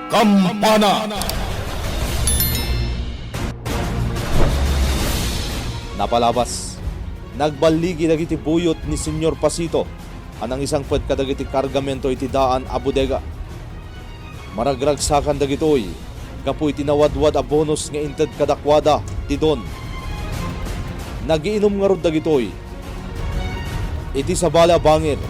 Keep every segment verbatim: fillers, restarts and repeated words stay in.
Kampana! Napalabas, nagballigi dagiti buyot ni Señor Pasito a nangisangpet kadagiti kargamento iti daan a bodega. Maragragsakan dagitoy gapu iti nawadwad a bonus nga inted kadakuada ti Don. Nagiinum ngarud dagitoy iti sabali a bangir.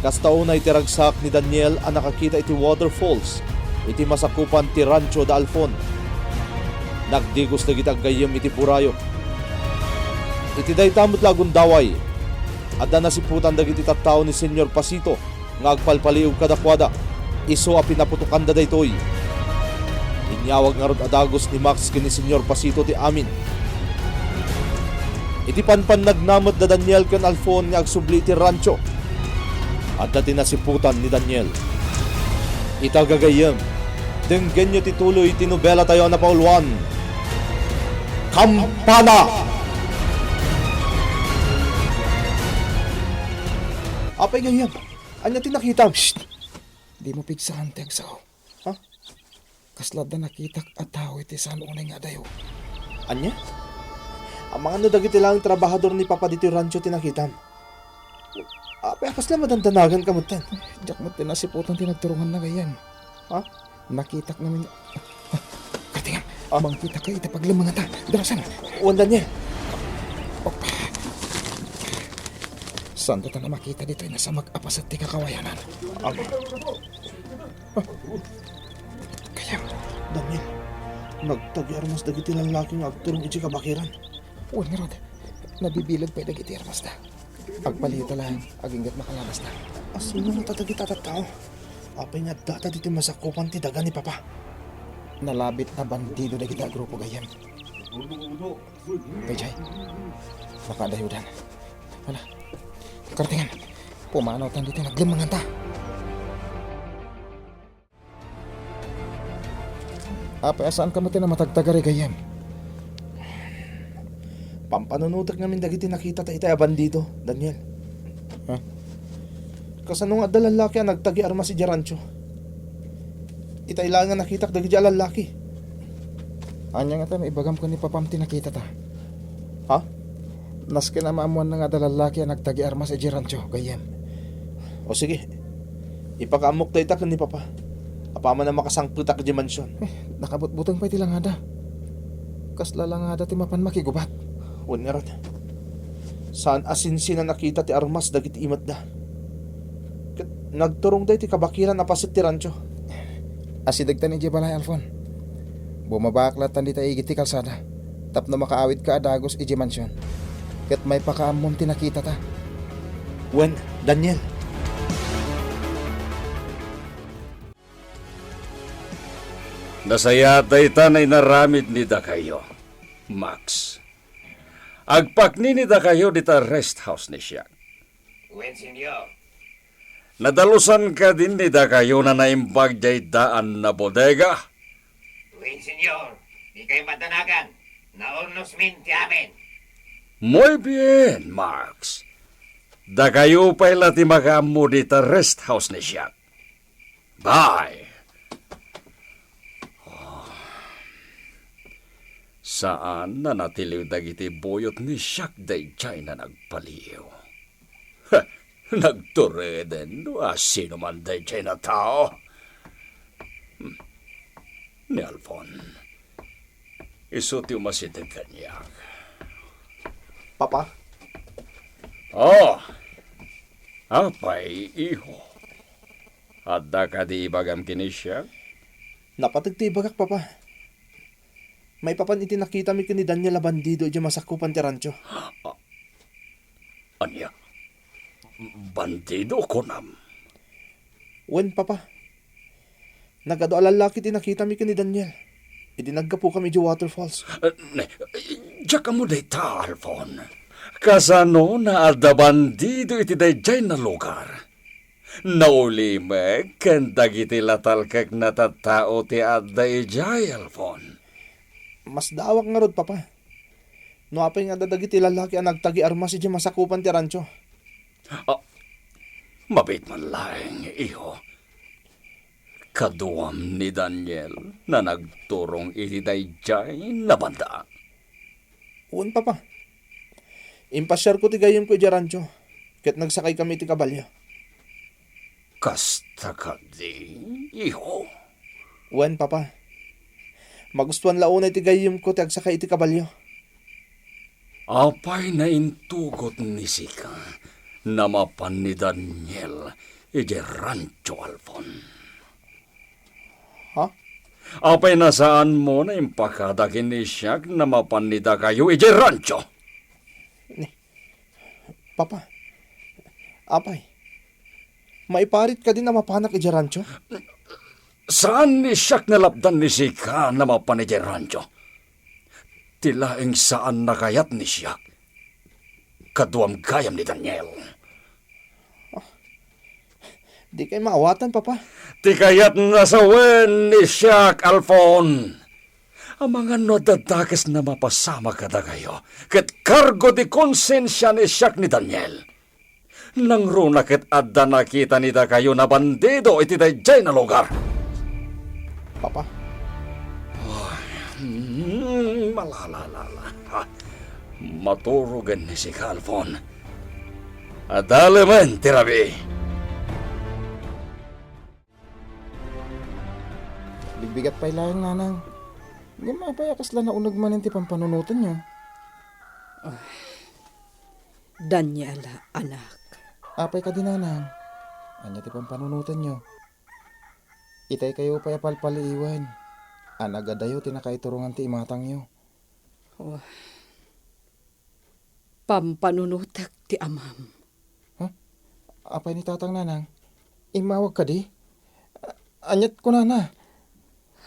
Kasta unay ti ragsak ni Daniel a nakakita iti waterfalls iti masakupan ti rancho da Alfon. Nagdigos dagiti aggayyem iti burayo. Iti dayta met la a gundaway, adda nasiputan dagiti tattao ni Señor Pasito nga agpalpaliiw kadakuada, isu a pinaputokanda daytoy. Inyawag ngarud a dagus ni Max ken ni Señor Pasito ti amin. Iti panpannagna met da Daniel ken Alfon nga agsubli iti rancho, adda ti nasiputan ni Daniel. Ita, gagayyem, denggenyo ti tuloy ti nobelatayo a napauluan, Kampana! Apay, gayyem, ania ti nakitam? Shh! Dimo pigsaan ti agsao. Ha? Kasla adda nakitak a tao iti saan unay nga adayo. Ania? Amangan no dagiti laeng trabahador ni Papa ditoy rancho ti nakitam. Apay a kasla madandanagan ka metten? Diak met ti nasiputan ti nagturonganna, gayyem. Ha? Nakitak ngamin. Kartingam, ah, mangkitak iti paglemmenganta. Darusan. Wen, Daniel. Oh. Saan dayta a makita ditoy nasamag a paset ti kakawayanan? Ama. Ah. Kayam. Daniel, nagtagiarmas dagiti lallaki nga agturong iti kabakiran. Wen ngarud, nabibileg pay dagiti armasda. Agpaliiwta laeng, agingga makalabasta. Asino ngata dagita tattao? Apay nga addata ditoy masakupan ti daga ni Papa? Nalabit a bandido dagita a grupo, gayyem. Daydiay, makaadayodan. Hala, kartingam, pumanawtan ditoy naglemmenganta. Apay a saanka met ti namatagtagari, gayyem? Pampanunotek ngamin dagiti nakitata itay a bandido, Daniel. Ha? Kasano nga adda lallaki a nagtagiarmas idiay rancho? Itay laeng nga nakitak dagiti a lallaki. Ania ngata no ibagam ken ni Papam ti nakitata? Ha? Nasken a maammoanna nga adda lallaki a nagtagiarmas idiay rancho, gayyem. O sige, ipakaammok dayta ken ni Papa. Apaman a makasangpetak idiay mansion. Eh, nakabutbuteng pay ti langada. Kasla langada ti mapan makigubat. Wen ngarud, saan a sinsin a nakita ti armas dagiti imatda. Ket nagturongda iti kabakiran a paset ti rancho. Asidegtan idiay balay, Alfon. Bumabaak lattan dita igid ti kalsada tapno makaawidka a dagus idiay mansion ket maipakaammom ti nakitata. Wen, Daniel. Nasayaat dayta nga inaramid ni dakayo, Max. Agpakni ni dakayo dita rest house ni Siak. Wen, Senyor. Nadalusan kadin ni dakayo a naimbag diay daan a bodega? Wen, Senyor. Dikay madanagan. Naurnosmin ti amin. Muy bien, Max. Dakayo pay la ti makaammo dita rest house ni Siak. Bye. Oh. Saan a natiliw dagiti buyot ni Siak daydiay a nagpaliiw. Heh, nagtureden no asino man daydiay a tao. Hmm. Ni Alfon. Isu ti umasideg kaniak. Papa? Oh. Apay, iho? Adda kadi ibagam ken ni Siak? Napateg ti ibagak, Papa. Maipapan iti nakitami ken ni Daniel a bandido idiay masakupan ti rancho. Ah, ania? Bandido, kunam? Wen, Papa. Nagadu a lallaki ti nakitami ken ni Daniel idi naggapukami idiay waterfalls. Eh, ne, diak ammo dayta, Alfon. Kasano a adda bandido iti daydiay a lugar? Naulimek ken dagiti latalkekna a tattao ti adda idiay, Alfon. Masdaawak ngarud, Papa. No apay nga adda dagiti lallaki a nagtagiarmas idiay masakupan ti rancho. Ah, mabiit man laeng, iho. Kaduam ni Daniel a nagturong iti daydiay a banda. Wen, Papa. Impasiarko ti gayyemko idiay rancho, ket nagsakaykami iti kabalio. Kasta kadi, iho? Wen, Papa. Magustuan la unay ti gayyemko ti agsakay iti kabalio. Apay naintugot ni sika a mapan ni Daniel idiay Rancho Alfon? Ha? Apay nasaanmo a impakada ken ni siak a mapan ni dakayo idiay rancho? Ni, Papa, apay, maiparit kadi a mapanak idiay rancho? Saan ni siak a lapdan ni sika a mapan idiay rancho. Ti laeng saan a kayat ni siak. Kaduam gayam ni Daniel. Dikay maawatan, Papa. Ti kayatna sawen ni siak, Alfon. Amangan no adda dakes a mapasamak kadakayo, ket kargo ti konsensia ni siak ni Daniel. Nangruna ket adda nakita ni dakayo a bandido iti daydiay a lugar. Papa. Ay, mm, malalalala. Ha? Maturogen ni sika, Alfon. Adalemen ti rabii. Bigbigat pay laeng, Nanang. Ngem apay a kasla nauneg manen ti pampanunotenyo? Ah, Daniela, anak. Apay kadi, Nanang? Ania ti pampanunotenyo? Itay kayo pay a palpaliiwen. Anagadayo ti nakaiturongan ti imatangyo. Oh. Pampanunotek ti amam. Huh? Apay ni Tatang, Nanang? Immawag kadi? A-, aniat kunana?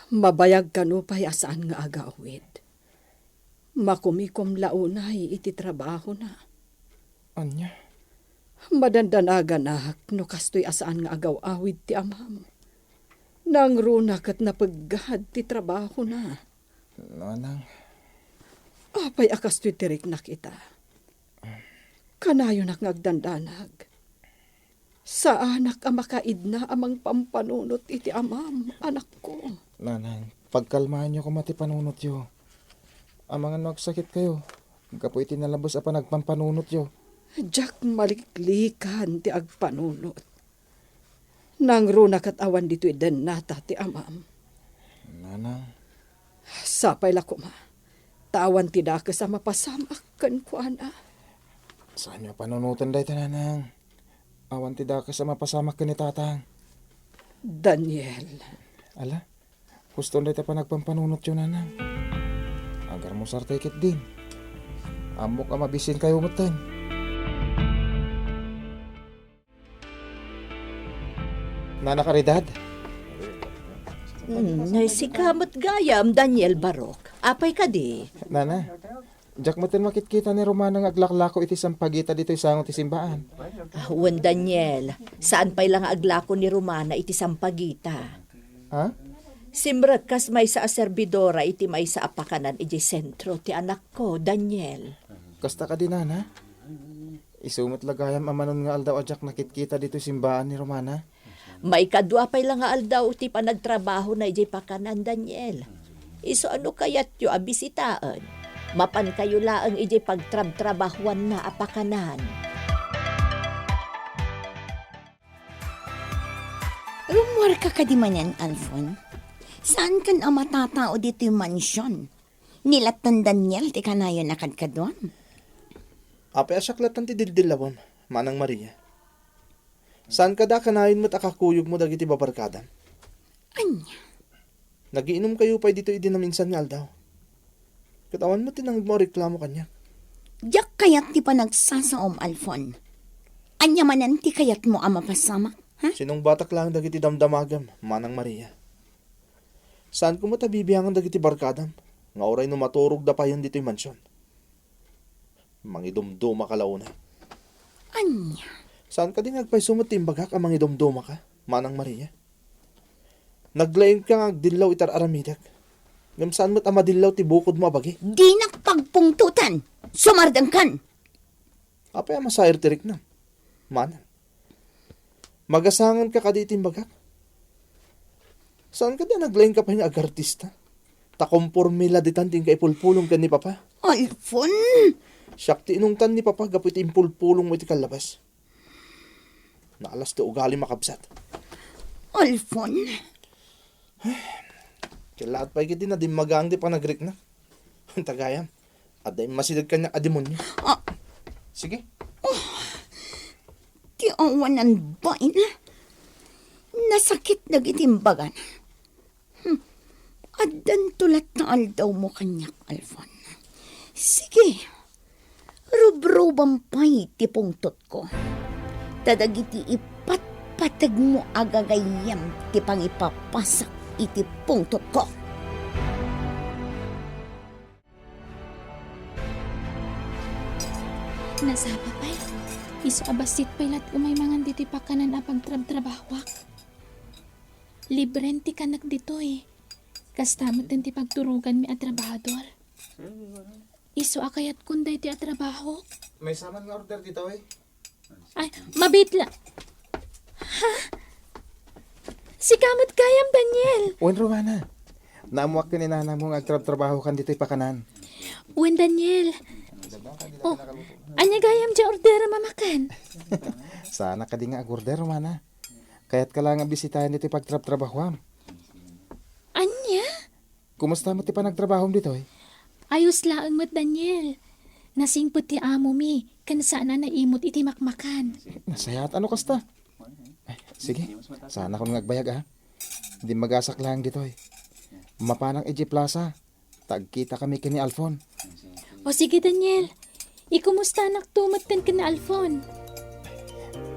Mabayag kano pay a saan nga agawid. Makumikom la unay iti trabahona. Ania? Madandanaganak no kastoy a saan nga agaw-awid ti amam. Nangruna ket napeggad ti trabahona. Nanang. Apay a kastoy ti riknak ita? Kanayonak nga agdandanag. Saanak a makaidna a mangpampanunot iti amam, anakko. Nanang, pagkalmaanyo koma ti panunotyo. Amangan no agsakitkayo gapu iti nalabes a panagpampanunotyo. Diak maliklikan ti agpanunot. Nangruna ket awan ditoy dennata ti amam. Nanang. Sapay la koma, ta awan ti dakes a mapasamak kenkuana. Saanyo a panunoten dayta, Nanang. Awan ti dakes a mapasamak ken ni Tatang. Daniel. Ala? Husto dayta panagpampanunotyo, Nanang. Agarmusartay ketdin. Ammok a mabisinkayo metten. Nana Caridad? Hmm, sika met gayam, Daniel Barok. Apay kadi? Nana, diak metten makitkita ni Romana nga aglaklako iti sampagita ditoy sango ti simbaan. Ah, wen, Daniel, saan pay la nga aglako ni Romana iti sampagita. Ha? Simrek kas maysa a serbidora iti maysa a pakanan idiay sentro ti anakko, Daniel. Kasta kadi, Nana? Isu met la gayam a manon nga aldaw a diak nakitkita ditoy simbaan ni Romana. Maikadua pay la nga aldaw ti panagtrabahona idiay pakanan, Daniel. Isu a no kayatyo a bisitaen, mapankayo laeng idiay pagtrabtrabahuanna a pakanan. Rummuarka kadi manen, Alfon? Saankan a matatao ditoy mansion? Ni latta Daniel ti kanayon a kadkaduam. Apay a siak latta ti dildillawem, Manang Maria? Saan kada a kanayon met a kakuyogmo dagiti babarkadam? Ania? Nagiinumkayo pay ditoy idi naminsan nga aldaw. Ket awan met ti nangugmo a reklamo kaniak. Diak kayat ti panagsasaom, Alfon. Ania manen ti kayatmo a mapasamak, ha? Sinungbatak laeng dagiti damdamagem, Manang Maria. Saanko met a bibiangan dagiti barkadam nga uray no maturogda payen ditoy mansion. Mangidumdumaka la unay. Ania? Saan kadi nga agpayso met ti imbagak a mangidumdumaka, Manang Maria? Naglaingka nga agdillaw iti ar-aramidek, ngem saan met a madillaw ti bukodmo a bagi. Dinak pagpungtotan! Sumardengkan! Apay a masair ti riknam, Manang? Magasanganka kadi iti imbagak? Saan kadi a naglaingka pay nga agartista? Ta komporme la ditan ti inka ipulpulong ken ni Papa. Alfon! Siak ti inungtan ni Papa gapu iti impulpulongmo iti kallabas. Naalas ti ugalim a kabsat. Alfon! Kellaat pay ketdi nadimmagaang ti panagriknak. Tagayam, adda immasideg kaniak a demonio. Ah. Sige. Ti awanan bain. Nasakit dagiti imbagana. Hmm. Addanto latta aldawmo kaniak, Alfon. Sige. Rubrubam pay ti pungtotko. Ta dagiti ipatpategmo a gagayyem ti pangipapasak iti pungtotko. Nasapa pay. Isu a bassit pay lat umay mangan ditoy pakanan a pagtrabtrabahoak. Libren ti kanak ditoy. Kasta met ti pagturoganmi a trabahador. Isu a kayatkon daytoy a trabaho. Maysa man nga order ditoy. Ay, mabitla. Ha? Sika met gayam, Daniel. Wen, Romana. Naammoak ken ni nanangmo nga agtrabtrabahokan ditoy pakanan. Wen, Daniel. Oh, ania gayam ti order a makan? Saanak kadi nga agorder, Romana. Kayatka la nga bisitaen ditoy pagtrabtrabahoam. Ania? Kumusta met ti panagtrabahom ditoy? Ayos laeng met, Daniel. Nasingpet ti amomi, ken saan a naimut iti makmakan. Nasayaat a no kasta. Ay, sige, saanakon nga agbayag, a. Dimmagasak laeng ditoy. Mapanak idiay plaza, ta agkitakami ken ni Alfon. O sige, Daniel. Ikumustanakto met ken ni Alfon.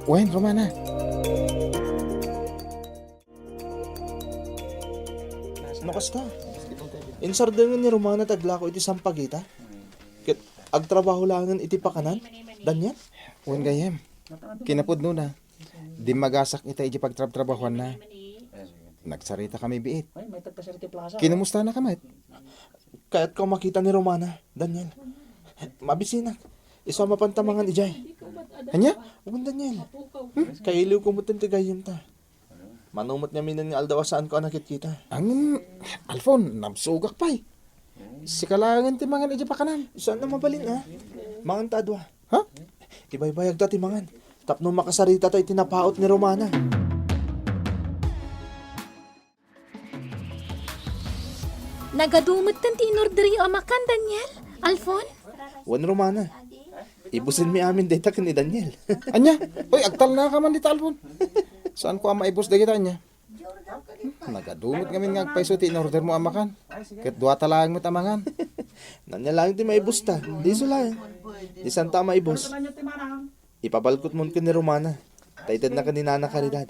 Wen, Romana. No kasta, insardengen ni Romana ti aglako iti sampagita. Ket agtrabaho laengen iti pakanan, Daniel? Wen, gayyem. Kinapudnona, dimmagasak ita idiay pagtrabtrabahoanna. Nagsaritakami biit. Kinumustanaka met? Kayatko a makita ni Romana, Daniel. Mabisinak. Isu a mapanta mangan idiay. Ania? Wen, Daniel. Hmm? Kailiwko met ti gayyemta. Mano met ngaminen nga aldaw a saanko a nakitkita? Ngem, Alfon, nabsogak pay. Sika laengen ti mangan idiay pakanan. Saan a mabalin, a? Manganta a dua. Ha? Ibaybayagta ti mangan. Tapno makasaritata iti napaut ni Romana. Nagadu metten ti inorderyo a makan, Daniel? Alfon? Wen, Romana. Ibusenmi amin dayta ken ni Daniel. Ania? Uy, agtalnaka man dita, Alfon. Saanko a maibus dagita, ania? Nagadu met ngamin nga agpayso ti inordermo a makan. Ket duata laeng met a mangan. Ania laeng ti maibusta? Disso laeng. Di santa a maibus. Ipabalkotmon ken ni Romana. Ta itedna ken ni Nana Caridad.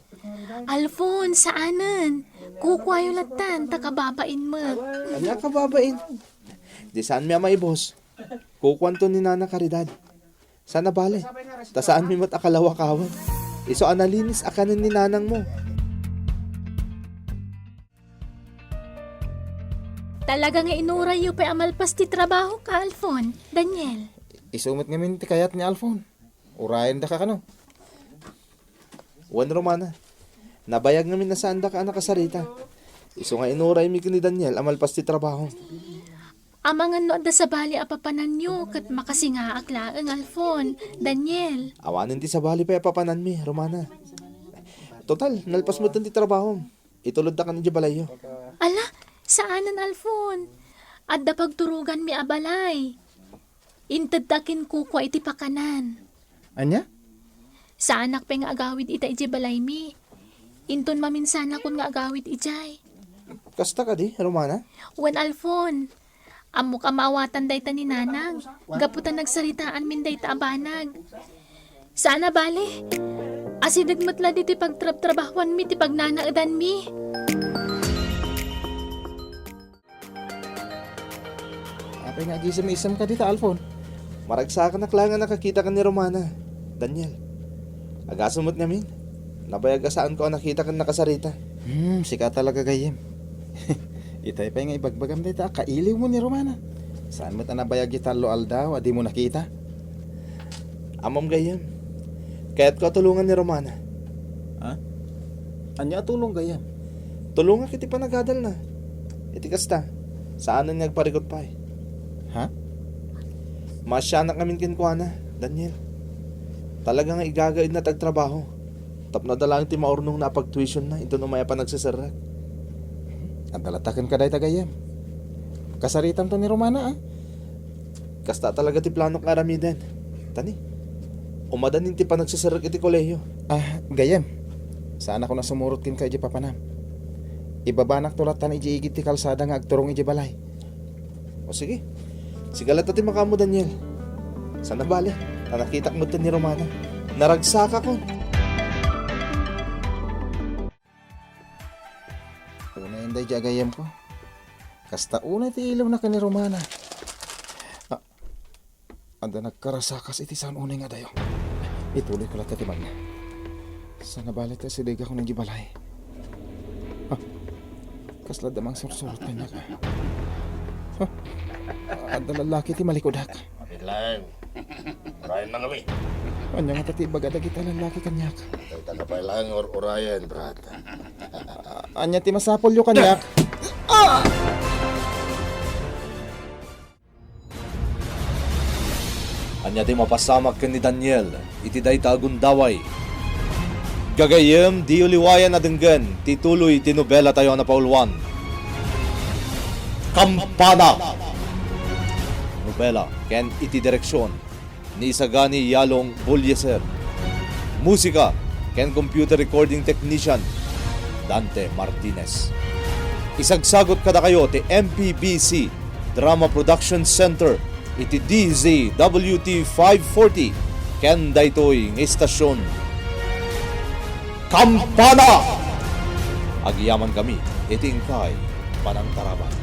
Alfon, saanen. Kukuayo lattan, ta kababain met. Ania kababain? Di saanmi a maibus. Kukuanto ni Nana Caridad. Saan a bale. Ta saanmi met a kalawakawan. Isu a nalinis a kanen ni nanangmo. Talaga nga inurayyo pay a malpas ti trabahoka, Alfon. Daniel. Isu met ngamin ti kayat ni Alfon. Urayendaka kano? Wen, Romana. Nabayag ngamin a saandaka a nakasarita. Isu nga inuraymi ken ni Daniel a malpas ti trabaho. Amangan no adda sabali a papananyo ket makasingaak laeng, Alfon. Daniel. Awanen ti sabali pay a papananmi, Romana. Total, nalpas metten ti trabahom. Itulodtakan idiay balayyo. Ala, saanen, Alfon. Adda pagturoganmi a balay. Intedta ken kukua iti pakanan. Ania? Saanak pay nga agawid ita idiay balaymi. Inton maminsanakon nga agawid idiay. Kasta kadi, Romana? Wen, Alfon. Ammok a maawatan dayta ni Nanang, gapu ta nagsaritaanmin dayta a banag. Saan a bale. Asideg met la ditoy pagtrabtrabahuanmi ti pagnanaedanmi. Apay nga agisem-isem ka dita, Alfon? Maragsakanak laeng a nakakita ken ni Romana, Daniel. Agasem met ngamin. Nabayag a saanko a nakita ken nakasarita. Hmm, sika talaga, gayyem. Itay pay nga ibagbagam dayta a kailiwmo ni Romana. Saan met a nabayag iti tallo aldaw a dimo nakita? Ammom, gayyem. Kayatko a tulongan ni Romana. Ha? Ania a tulong, gayyem? Tulongak iti panagadalna. Iti kasta, saanen nga agparikut pay. Ha? Maasianak ngamin kenkuana, Daniel. Talaga nga igagaedna ti agtrabaho. Tapno adda laeng ti maurnongna a pagtuitionna inton umay a panagseserrek. Adda latta kenka dayta gayyem. Kasaritanto ni Romana, a. Kasta talaga ti planok nga aramiden. Tani, umadan ti panagseserrek iti kolehio. Ah, gayyem. Saanakon a sumurot kenka idiay papanam. Ibabanakto latta idiay igid ti kalsada nga agturong idiay balay. O sige. Sika latta ti makaammo, Daniel. Saan a bale, ta nakitak metten ni Romana. Naragsakakon. Unayen daydiay a gayyemko. Kasta unay ti ilawna ken ni Romana. A-, adda nagkarasakas iti saan unay nga adayo. Ituloyko latta ti magna. Saan a bale ta sidegakon idiay balay. Ha? Kasla adda mangsursurot kaniak, a. Ha? Adda lallaki ti malikudak. Apit laeng. Urayen na ngamin. Ania ngata ti ibaga dagiti lallaki kaniak? Dayta pay laeng nga ur-urayen, brad. A-, ania ti masapulyo kaniak? Ania ti mapasamak ken ni Daniel iti dayta a gundaway? Gagayyem, diyo liwayan a denggen ti tuloy ti nobelatayo a napauluan, Kampana. Nobela ken iti direksion ni Isagani Yalong Bolieser. Musika ken computer recording technician, Dante Martinez. Isagsagut kadakayo ti M P B C Drama Production Center iti D Z W T five forty ken daytoy nga istasion, Kampana! Agyamankami iti inkay panangtarabay.